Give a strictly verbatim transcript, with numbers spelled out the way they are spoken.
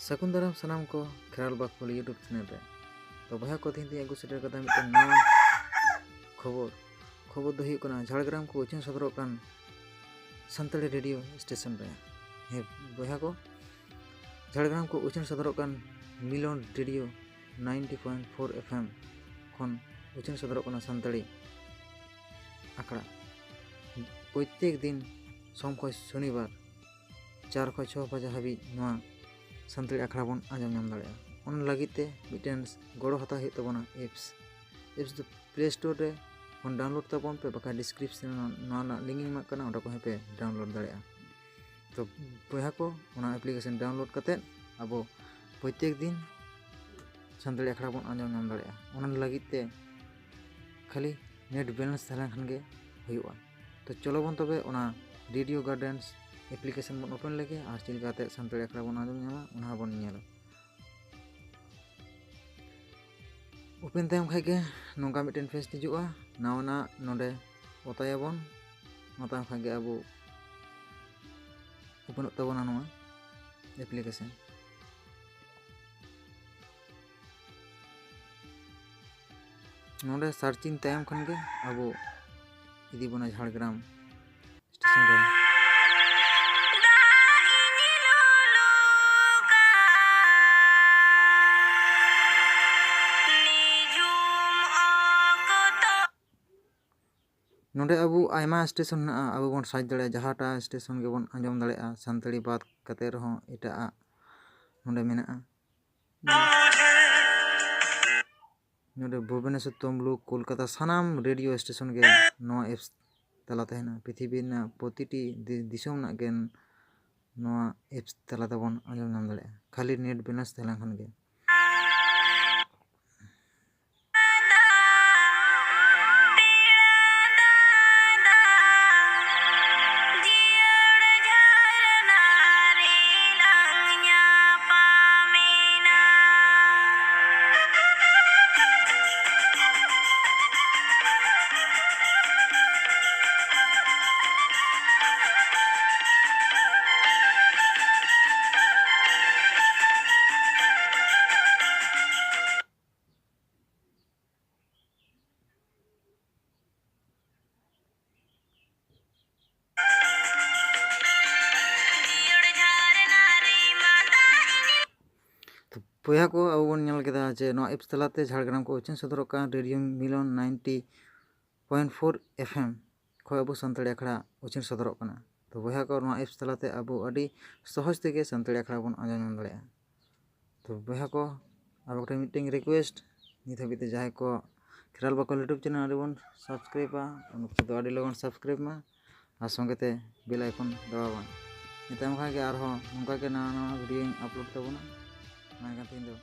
ᱥᱟᱹᱜᱩᱱ ᱫᱟᱨᱟᱢ ᱥᱟᱱᱟᱢ ᱠᱚ ᱠᱷᱮᱨᱣᱟᱞ ᱵᱟᱜᱽᱯᱷᱩᱞ YouTube ᱪᱮᱱᱮᱞ ᱨᱮ᱾ ᱛᱚ ᱵᱚᱭᱦᱟ ᱠᱚ, ᱛᱮᱦᱮᱧ ᱫᱚᱧ ᱟᱹᱜᱩ ᱥᱮᱴᱮᱨ ᱠᱟᱫᱟ ᱢᱤᱫᱴᱮᱱ ᱱᱟᱣᱟ ᱠᱷᱚᱵᱚᱨ᱾ ᱠᱷᱚᱵᱚᱨ ᱫᱚ ᱦᱩᱭᱩᱜ ᱠᱟᱱᱟ ᱡᱷᱟᱲᱜᱨᱟᱢ ᱠᱚ ᱩᱪᱷᱟᱹᱱ ᱥᱚᱫᱚᱨᱚᱜ ᱠᱟᱱ ᱥᱟᱱᱛᱟᱲᱤ ᱨᱮᱰᱤᱭᱳ ᱥᱴᱮᱥᱚᱱ ᱨᱮ᱾ ᱦᱮᱸ ᱵᱚᱭᱦᱟ ᱠᱚ, ᱡᱷᱟᱲᱜᱨᱟᱢ ᱠᱚ ᱩᱪᱷᱟᱹᱱ ᱥᱚᱫᱚᱨᱚᱜ ᱠᱟᱱ ᱢᱤᱞᱚᱱ radio ninety point four F M ᱠᱷᱚᱱ ᱩᱪᱷᱟᱹᱱ ᱥᱚᱫᱚᱨᱚᱜ ᱠᱟᱱᱟ ᱥᱟᱱᱛᱟᱲᱤ ᱟᱠᱷᱲᱟ᱾ ᱯᱨᱚᱛᱛᱮᱠ ᱫᱤᱱ ᱥᱳᱢ ᱠᱷᱚᱱ ᱥᱚᱱᱤᱵᱟᱨ ᱪᱟᱨ ᱠᱷᱚᱱ ᱪᱷᱚ ᱵᱟᱡᱟ ᱦᱟᱹᱵᱤᱡ ᱱᱚᱣᱟ ᱥᱟᱱᱛᱟᱲᱤ ᱟᱠᱷᱲᱟ ᱵᱚᱱ ᱟᱸᱡᱚᱢ ᱧᱟᱢ ᱫᱟᱲᱮᱭᱟᱜᱼᱟ᱾ ᱚᱱᱟ ᱞᱟᱹᱜᱤᱫ ᱛᱮ ᱢᱤᱫᱴᱮᱱ ᱜᱚᱲᱚ ᱦᱟᱛᱟᱣ ᱦᱩᱭᱩᱜ ᱛᱟᱵᱚᱱᱟ ᱮᱯᱥ᱾ ᱮᱯᱥ ᱫᱚ ᱯᱞᱮ ᱥᱴᱳᱨ ᱨᱮ ᱠᱷᱚᱱ ᱰᱟᱣᱩᱱᱞᱳᱰ ᱛᱟᱵᱚᱱ ᱯᱮ, ᱵᱟᱠᱷᱟᱱ ᱰᱤᱥᱠᱨᱤᱯᱥᱚᱱ ᱨᱮ ᱱᱚᱣᱟ ᱨᱮᱱᱟᱜ ᱞᱤᱝᱠ ᱤᱧ ᱮᱢᱟᱜ ᱠᱟᱱᱟ, ᱚᱸᱰᱮ ᱠᱷᱚᱱ ᱦᱚᱸᱯᱮ ᱰᱟᱣᱩᱱᱞᱳᱰ ᱫᱟᱲᱮᱭᱟᱜᱼᱟ᱾ ᱛᱚ ᱵᱚᱭᱦᱟ ᱠᱚ, ᱚᱱᱟ ᱮᱯᱞᱤᱠᱮᱥᱚᱱ ᱰᱟᱣᱩᱱᱞᱳᱰ ᱠᱟᱛᱮᱫ ᱟᱵᱚ ᱯᱨᱚᱛᱛᱮᱠ ᱫᱤᱱ ᱥᱟᱱᱛᱟᱲᱤ ᱟᱠᱷᱲᱟ ᱵᱚᱱ ᱟᱸᱡᱚᱢ ᱧᱟᱢ ᱫᱟᱲᱮᱭᱟᱜᱼᱟ᱾ ᱚᱱᱟ ᱞᱟᱹᱜᱤᱫ ᱛᱮ ᱠᱷᱟᱹᱞᱤ ᱱᱮᱴ ᱵᱮᱞᱮᱱᱥ ᱛᱟᱦᱮᱸ ᱞᱮᱱᱠᱷᱟᱱ ᱜᱮ ᱦᱩᱭᱩᱜᱼᱟ᱾ ᱛᱚ ᱪᱚᱞᱚ ᱵᱚᱱ ᱛᱚᱵᱮ ᱚᱱᱟ ᱨᱮᱰᱤᱭᱳ ᱜᱟᱨᱰᱮᱱᱥ ᱮᱯᱞᱤᱠᱮᱥᱚᱱ ᱵᱚᱱ ᱳᱯᱮᱱ ᱞᱮᱜᱮ ᱟᱨ ᱪᱮᱫ ᱞᱮᱠᱟᱛᱮ ᱥᱟᱱᱛᱟᱲᱤ ᱟᱠᱷᱲᱟ ᱵᱚᱱ ᱟᱸᱡᱚᱢ ᱧᱟᱢᱟ, ᱚᱱᱟ ᱦᱚᱸᱵᱚᱱ ᱧᱮᱞᱟ᱾ ᱳᱯᱮᱱ ᱛᱟᱭᱚᱢ ᱠᱷᱟᱡ ᱜᱮ ᱱᱚᱝᱠᱟ ᱢᱤᱫᱴᱮᱱ ᱯᱮᱡᱽ ᱦᱤᱡᱩᱜᱼᱟ, ᱱᱟᱣᱟᱱᱟᱜ ᱱᱚᱰᱮ ᱚᱛᱟᱭᱟᱵᱚᱱ᱾ ᱚᱱᱟ ᱛᱟᱭᱚᱢ ᱠᱷᱟᱡ ᱜᱮ ᱟᱵᱚ ᱳᱯᱮᱱᱚᱜ ᱛᱟᱵᱚᱱᱟ ᱱᱚᱣᱟ ᱮᱯᱞᱤᱠᱮᱥᱚᱱ᱾ ᱱᱚᱰᱮ ᱥᱟᱨᱪᱤᱝ ᱛᱟᱭᱚᱢ ᱠᱷᱟᱱ ᱜᱮ ᱟᱵᱚ ᱤᱫᱤ ᱵᱚᱱᱟ ᱡᱷᱟᱲᱜᱨᱟᱢ ᱥᱴᱮᱥᱚᱱ ᱨᱮ᱾ ᱱᱚᱰᱮ ᱟᱵᱚ ᱟᱭᱢᱟ ᱥᱴᱮᱥᱚᱱ ᱦᱮᱱᱟᱜᱼᱟ, ᱟᱵᱚ ᱵᱚᱱ ᱥᱟᱨᱪ ᱫᱟᱲᱮᱭᱟᱜᱼᱟ, ᱡᱟᱦᱟᱸᱴᱟᱜ ᱥᱴᱮᱥᱚᱱ ᱜᱮᱵᱚᱱ ᱟᱸᱡᱚᱢ ᱫᱟᱲᱮᱭᱟᱜᱼᱟ, ᱥᱟᱱᱛᱟᱲᱤ ᱵᱟᱫ ᱠᱟᱛᱮ ᱨᱮᱦᱚᱸ ᱮᱴᱟᱜ ᱟᱜ ᱱᱚᱰᱮ ᱢᱮᱱᱟᱜᱼᱟ᱾ ᱱᱚᱰᱮ ᱵᱷᱩᱵᱽᱱᱮᱥᱚᱨ, ᱛᱚᱢᱞᱩᱠ, ᱠᱳᱞᱠᱟᱛᱟ, ᱥᱟᱱᱟᱢ ᱨᱮᱰᱤᱭᱳ ᱥᱴᱮᱥᱚᱱ ᱜᱮ ᱱᱚᱣᱟ ᱮᱯᱥ ᱛᱟᱞᱟ ᱛᱟᱦᱮᱱᱟ᱾ ᱯᱨᱤᱛᱷᱤᱵᱤ ᱨᱮᱱᱟᱜ ᱯᱨᱚᱛᱤᱴᱤ ᱫᱤ-, ᱫᱤᱥᱚᱢ ᱨᱮᱱᱟᱜ ᱜᱮ ᱱᱚᱣᱟ ᱮᱯᱥ ᱛᱟᱞᱟ ᱛᱮᱵᱚᱱ ᱟᱸᱡᱚᱢ ᱧᱟᱢ ᱫᱟᱲᱮᱭᱟᱜᱼᱟ, ᱠᱷᱟᱹᱞᱤ ᱱᱮᱴ ᱵᱮᱞᱮᱱᱥ ᱛᱟᱦᱮᱸ ᱞᱮᱱᱠᱷᱟᱱ ᱜᱮ᱾ ᱵᱚᱭᱦᱟ ᱠᱚ, ᱟᱵᱚ ᱵᱚᱱ ᱧᱮᱞ ᱠᱮᱫᱟ ᱡᱮ ᱱᱚᱣᱟ ᱮᱯᱥ ᱛᱟᱞᱟᱛᱮ ᱡᱷᱟᱲᱜᱨᱟᱢ ᱠᱚ ᱩᱪᱷᱟᱹᱱ ᱥᱚᱫᱚᱨᱚᱜ ᱠᱟᱱ ᱨᱮᱰᱤᱭᱳ ᱢᱤᱞᱚᱱ ninety point four F M ᱠᱷᱚᱱ ᱟᱵᱚ ᱥᱟᱱᱛᱟᱲᱤ ᱟᱠᱷᱲᱟ ᱩᱪᱷᱟᱹᱱ ᱥᱚᱫᱚᱨᱚᱜ ᱠᱟᱱᱟ᱾ ᱛᱚ ᱵᱚᱭᱦᱟ ᱠᱚ, ᱱᱚᱣᱟ ᱮᱯᱥ ᱛᱟᱞᱟᱛᱮ ᱟᱵᱚ ᱟᱹᱰᱤ ᱥᱚᱦᱚᱡᱽ ᱛᱮᱜᱮ ᱥᱟᱱᱛᱟᱲᱤ ᱟᱠᱷᱲᱟ ᱵᱚᱱ ᱟᱸᱡᱚᱢ ᱧᱟᱢ ᱫᱟᱲᱮᱭᱟᱜᱼᱟ᱾ ᱛᱚ ᱵᱚᱭᱦᱟ ᱠᱚ, ᱟᱵᱚ ᱠᱚᱴᱷᱮᱱ ᱢᱤᱫᱴᱮᱱ ᱨᱤᱠᱩᱭᱮᱥᱴ, ᱱᱤᱛ ᱦᱟᱹᱵᱤᱡ ᱛᱮ ᱡᱟᱦᱟᱸᱭ ᱠᱚ ᱠᱷᱮᱨᱣᱟᱞ ᱵᱟᱠᱚᱞ ᱭᱩᱴᱩᱵᱽ ᱪᱮᱱᱮᱞ ᱟᱹᱰᱤ ᱵᱚᱱ ᱥᱟᱵᱥᱠᱨᱟᱭᱤᱵᱟ, ᱩᱱᱠᱩ ᱫᱚ ᱟᱹᱰᱤ ᱞᱚᱜᱚᱱ ᱥᱟᱵᱥᱠᱨᱟᱭᱤᱵ ᱢᱟ ᱟᱨ ᱥᱚᱸᱜᱮ ᱛᱮ ᱵᱮᱞ ᱟᱭᱠᱚᱱ ᱫᱟᱵᱟᱣ ᱵᱚᱱ᱾ ᱱᱤᱛᱟᱭᱚᱢ ᱠᱷᱟᱱ ᱜᱮ ᱟᱨᱦᱚᱸ ᱱᱚᱝᱠᱟ ᱜᱮ ᱱᱟᱣᱟ ᱱᱟᱣᱟ ᱵᱷᱤᱰᱤᱭᱳᱧ ᱟᱯᱞᱳᱰ ᱛᱟᱵᱚᱱᱟ᱾ ᱢᱟ ᱮᱱᱠᱷᱟᱱ ᱛᱮᱦᱮᱧ ᱫᱚ